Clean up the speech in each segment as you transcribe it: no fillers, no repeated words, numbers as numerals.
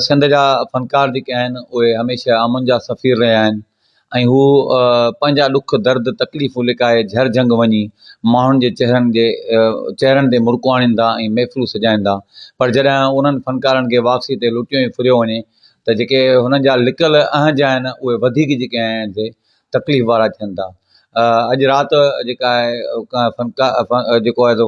سنڌ جا فنڪار جيڪي آهن اهي هميشه امن جا سفير رهيا آهن ۽ هو پنهنجا ڏک درد تڪليفون لڪائي جهر جهنگ وڃي ماڻهن جي چهرن جي چهرن تي مرڪون آڻين ٿا ۽ محفلون سجائين ٿا پر جڏهن انهن فنڪارن کي واپسي تي لٽيو ۽ ڦريو وڃي ته جيڪي هنن جا لڪل اهنج آهن اهي وڌيڪ جيڪي آهن سي تڪليف وارا ٿين ٿا اڄ رات جيڪا آهي فنڪار جيڪو آهي سو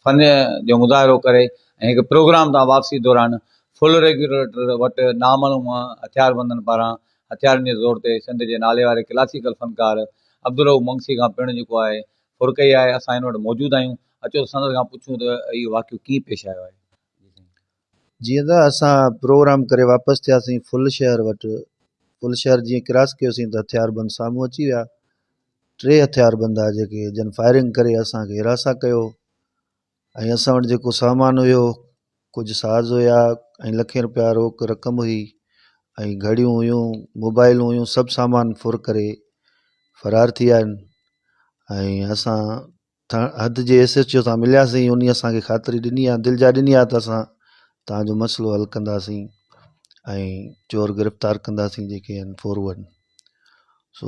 فن جو مظاهرو ڪري ۽ هڪ پروگرام تان واپسي دوران فل ريگيوليٽر وٽ نامعلوم هٿياربندن پاران هٿيارن جي زور تي سنڌ جي ناليواري ڪلاسيڪل فنڪار عبدالرئوف منگسي کان پڻ جيڪو آهي ڦر ڪئي آهي اسان هن وٽ موجود آهيون اچو ته سندس کان پڇون ته اهو واقعو ڪيئن پيش آيو آهي. جيئن ته اسان پروگرام ڪري واپس ٿياسين ڦل شهر وٽ ڦل شهر جيئن ڪراس ڪيوسين ته هٿياربند سامهون اچي ويا ٽي هٿياربند آ جيڪي جن فائرنگ ڪري اسان کي هراسان ڪيو ۽ اسان وٽ جيڪو سامان هيو ڪجهه ساز هيا ۽ لکين روپيا روڪ رقم هئي ۽ گهڙيون هيون موبائلون هيون سڀ سامان ڦر ڪري فرار ٿي ويا آهن ۽ اسان حد جي ايس ايڇ او سان ملياسين ان اسانکي خاطري ڏني آهي دلجاء ڏني آهي ته اسان تانجو مسئلو حل ڪنداسين ۽ چور گرفتار ڪنداسين جيڪي آهن فورون سو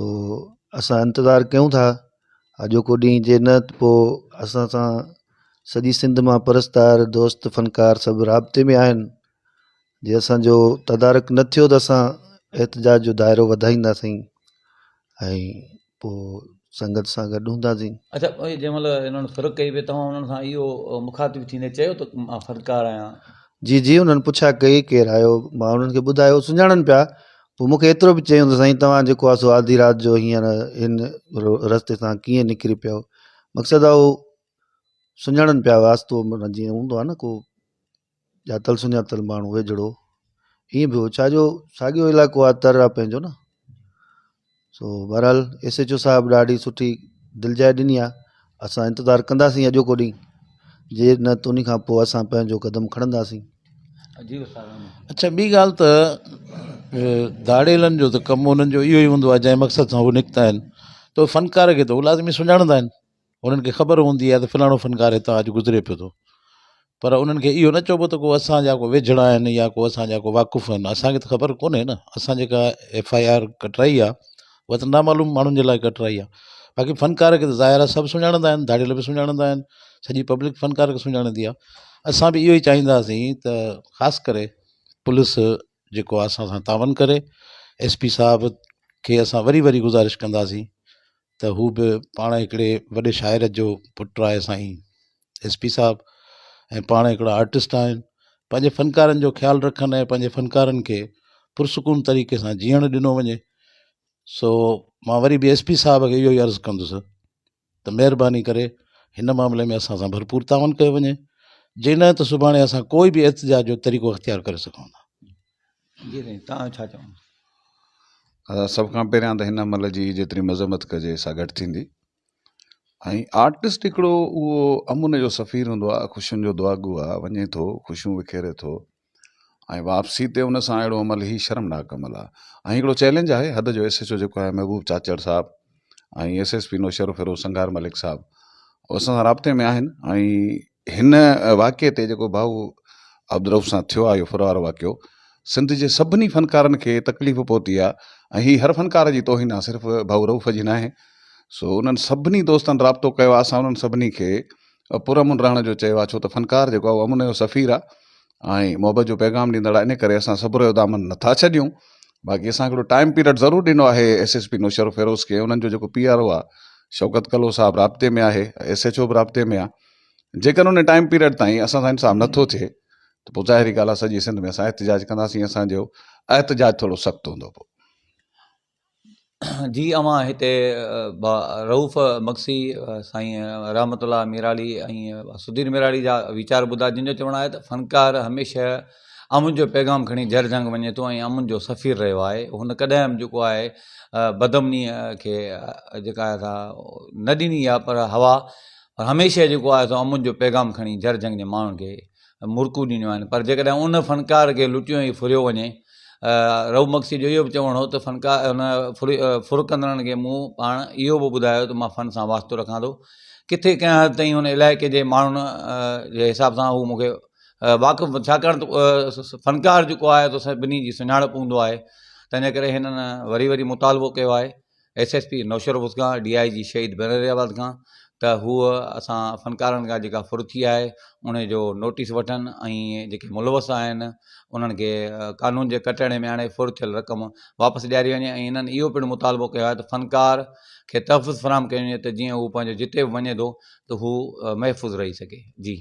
اسان انتظار ڪيون ٿا اڄوڪو ڏينهن جي نه ته پوء اسان سان سڄي سنڌ مان پرستار دوست فنڪار سڀ رابطي ۾ آهن جي اسانجو تدارڪ نه ٿيو ته اسان احتجاج جو دائرو وڌائينداسين ۽ پوء سنگت سان گڏ هونداسين. اڇا جنهن مهل انهن ڦر ڪئي پئي توهان انهن سان اهو مخاطب ٿيندي چيو ته مان فنڪار آهيان؟ جي جي انهن پڇا ڪئي ڪير آهيو مان انهن کي ٻڌايو سڃاڻن پيا پوء مون کي ايترو به چيائون ته سائين توهان جيڪو آهي سو آڌي رات جو هينئر هن رستي سان ڪيئن نڪري پيو مقصد آهي هو سڃاڻن پيا واسطو معنيٰ جيئن هوندو آهي نه ڪو ڄاتل سڃاتل ماڻهو ويجهڙو ائين به هو ڇا جو ساڳيو علائقو آهي تر آهي پنهنجو نه سو بهرحال ايس ايڇ او صاحب ڏاڍي سٺي دلجاء ڏني آهي اسان انتظار ڪنداسين اڄوڪو ڏينهن جي نه ته ان کان پوء اسان پنهنجو قدم کڻنداسين. اڇا ٻي ڳالهه ته ڌاڙيلن جو ته ڪم انهن جو اهو ئي هوندو آهي جنهن مقصد سان هو نڪتا آهن ته فنڪار کي ته هو لازمي سڃاڻندا آهن انهن کي خبر هوندي آهي ته فلاڻو فنڪار هتان اڄ گذري پيو ٿو پر انهن کي اهو نه چئبو ته ڪو اسان جا ڪو ويجهڙا آهن يا ڪو اسان جا ڪو واقف آهن اسان کي ته خبر ڪونهي نه اسان جيڪا ايف I R ڪٽرائي آهي اها ته نامعلوم ماڻهن جي لاء ڪٽرائي آهي باقي فنڪار کي ته ظاهر آهي سڀ سڃاڻندا آهن ڌاڙيل به سڃاڻندا آهن سڄي پبلڪ فنڪار کي سڃاڻندي آهي اسان به اهو ئي چاهينداسين ته خاص ڪري پوليس جيڪو آهي اسان سان تعاون ڪري ايس پي صاحب کي اسان وري وري گذارش ڪنداسين ته هو به پاڻ هڪڙي وڏي شاعر جو پٽ آهي سائين ايس پي صاحب ۽ پاڻ هڪڙا آرٽسٽ آهن پنهنجي فنڪارن جو خيال رکن ۽ پنهنجي فنڪارن کي پرسڪون طريقي سان جيئڻ ڏنو وڃي سو مان وري به ايس پي صاحب کي اهو ئي عرض ڪندس ته مهرباني ڪري هن معاملي ۾ اسان سان ڀرپور تعاون ڪيو وڃي جي نه ته سڀاڻي اسان ڪوئي به احتجاج جو طريقو اختيار ڪري سگهون ٿا جي سائين توهان ڇا چوندو. ادا سڀ کان پهريان ته هن عمل جي جيتري مذمت ڪجي سا گهٽ ٿيندي ۽ آرٽسٽ هڪڙو اهو امن جو سفير هوندو آهي خوشين جو دعاگو آهي وڃي ٿو خوشيون وکيري ٿو ۽ واپسي تي ان سان اهڙو عمل هي شرمناڪ عمل آهي ۽ هڪڙو چئلينج آهي حد جو ايس ايڇ او جيڪو آهي محبوب چاچڙ صاحب ۽ S S P Naushahro Feroze Sanghar Malik صاحب اسان سان رابطي ۾ آهن ۽ هن واقعي تي جيڪو ڀائو عبدالرؤف سان ٿيو آهي اهو ڦر وارو واقعو سنڌ جي سڀني فنڪارن کي تڪليف پهتي آهي ۽ هي هر فنڪار جي توهين آهي صرف ڀائو رؤف جي ناهي سو انهن سڀني دوستن رابطو ڪيو آهي اسان انهن سڀني کي پرامن رهڻ جو چيو آهي ڇو ته فنڪار جيڪو آهي اهو امن جو سفير آهي ۽ محبت جو پيغام ڏيندڙ آهي ان ڪري اسان صبر جو دامن نٿا ڇڏيون باقي اسان هڪڙو ٽائيم پيريڊ ضرور ڏنو آهي ايس ايس پي نوشهروفيروز کي انهن جو جيڪو پي آر او آهي شوڪت ڪلو صاحب رابطي ۾ آهي ايس ايڇ او به رابطي ۾ آهي جيڪڏهن ان ٽائيم پيريڊ تائين اسان سان انصاف نٿو ٿئي ته پوء ظاهري ڳالهه آهي سڄي سنڌ ۾ اسان احتجاج ڪنداسين اسان جو احتجاج ٿورو سخت هوندو پوء. جي اوهان هتي رئوف مگسي سائين رحمت الله ميرالي ۽ سڌير ميرالي جا ويچار ٻڌا جن جو چوڻ آهي ته فنڪار هميشه امن جو پيغام کڻي جهر جهنگ وڃي ٿو ۽ امن جو سفير رهيو آهي هن ڪڏهن به جيڪو آهي بدامني کي جيڪا آهي سا نه ڏني آهي پر هوا پر هميشه جيڪو آهي سو امن جو پيغام کڻي جهر جهنگ جي ماڻهن کي مرڪون ڏنيون آهن پر جيڪڏهن ان فنڪار کي لٽيو ۽ ڦريو وڃي رئو مگسي جو اهو به چوڻ هو ته فنڪار ان ڦر ڪندڙن کي مون پاڻ اهو به ٻڌايو ته مان فن سان واسطو رکان ٿو ڪٿي ڪنهن حد تائين ان علائقي جي ماڻهن جي حساب سان هو مون کي واقف ڇاڪاڻ ته فنڪار جيڪو آهي ته سڀني جي سڃاڻپ هوندو آهي تنهنجي ڪري هنن وري وري مطالبو ڪيو آهي S S P Naushahro Feroze D I G شهيد بينظير آباد کان ته هو اسان فنڪارن کان جيڪا ڦر ٿي آهي ان جو نوٽيس وٺن ۽ جيڪي ملوث آهن انهن کي قانون جي ڪٽهڙي ۾ آڻي ڦر ٿيل رقم واپس ڏياري وڃي ۽ انهن اهو پڻ مطالبو ڪيو آهي ته فنڪار کي تحفظ فراهم ڪيو وڃي ته جيئن هو پنهنجو جتي به وڃي ٿو ته هو محفوظ رهي سگهي جي.